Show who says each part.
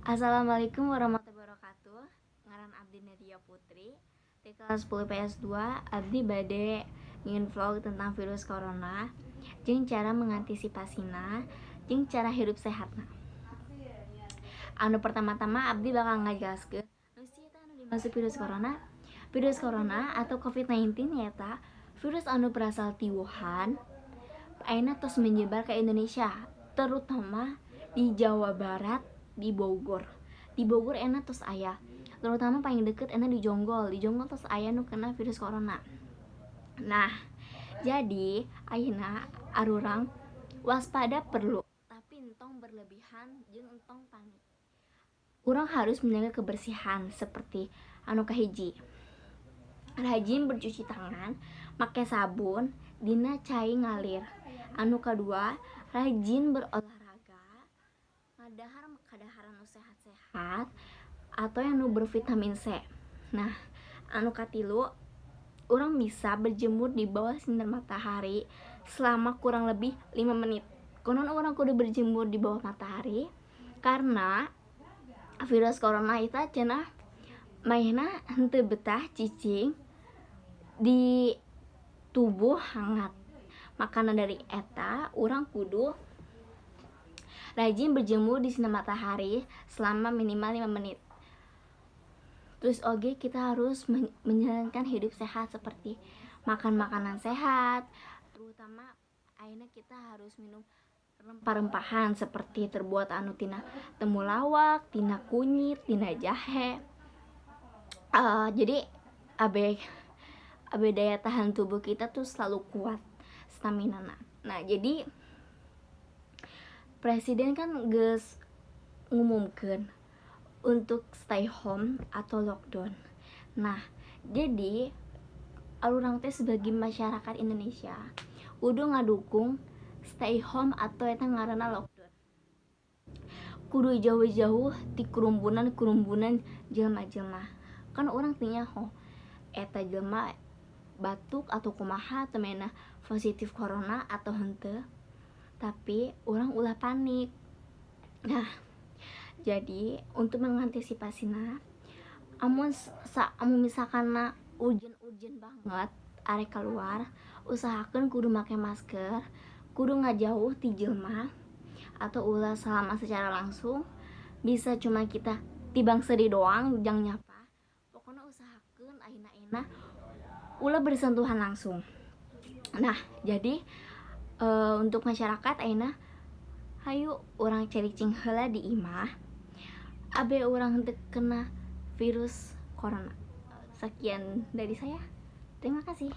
Speaker 1: Assalamualaikum warahmatullahi wabarakatuh. Ngaran abdi Nadia Putri di kelas 10 PS2. Abdi bade nyieun vlog tentang virus corona jeung cara mengantisipasina jeung cara hidup sehatna. Anu pertama-tama, abdi bakal ngajelaskeun nu sih eta anu dimaksud virus corona. Virus corona atau COVID-19 nyaeta virus anu berasal ti Wuhan, ayeuna tos menyebar ke Indonesia, terutama di Jawa Barat, di Bogor. Di Bogor ayeuna tos aya, terutama paling deket ayeuna di Jonggol. Di Jonggol tos aya nu kena virus corona. Nah, jadi ayeuna arurang waspada perlu, tapi entong berlebihan jeung entong panik. Urang harus menjaga kebersihan, seperti anu kahiji, rajin bercuci tangan make sabun dina cai ngalir. Anu kadua, rajin berolahraga, ngadahar kadaharan nu sehat-sehat atau yang nu bervitamin C. Nah, anu katilu, urang bisa berjemur di bawah sinar matahari selama kurang lebih 5 menit. Kunaon urang kudu berjemur di bawah matahari? Karena virus corona itu cenah manehna henteu betah cicing di tubuh hangat. Makana dari eta, urang kudu rajin berjemur di sinar matahari selama minimal 5 menit. Terus oge kita harus menjalankan hidup sehat, seperti makan makanan sehat, terutama ayeuna kita harus minum rempah-rempahan seperti terbuat anu tina temulawak, tina kunyit, tina jahe. Jadi abe abe daya tahan tubuh kita tuh selalu kuat stamina. Nah, jadi presiden kan geus ngumumkeun untuk stay home atau lockdown. Nah, jadi urang teh sebagai masyarakat Indonesia kudu ngadukung stay home atau eta ngaranna lockdown. Kudu jauh-jauh ti kerumbunan-kerumbunan jelema-jelema. Kan urang teu nyaho eta jelema batuk atau kumaha atau manehna positif corona atau henteu, tapi urang ulah panik. Nah, jadi untuk mengantisipasina, amun sa amun misalkan urgent-urgent banget arek keluar, usahakeun kudu make masker, kudu ngajauh ti jelema atau ulah salaman secara langsung. Bisa cuma kita tibang seuri doang jang nyapa. Pokoknya usahakeun ayeuna-ayeuna ulah bersentuhan langsung. Nah, jadi untuk masyarakat ayeuna, hayu urang caricing heula di imah abe urang henteu kena virus corona. Sekian dari saya, terima kasih.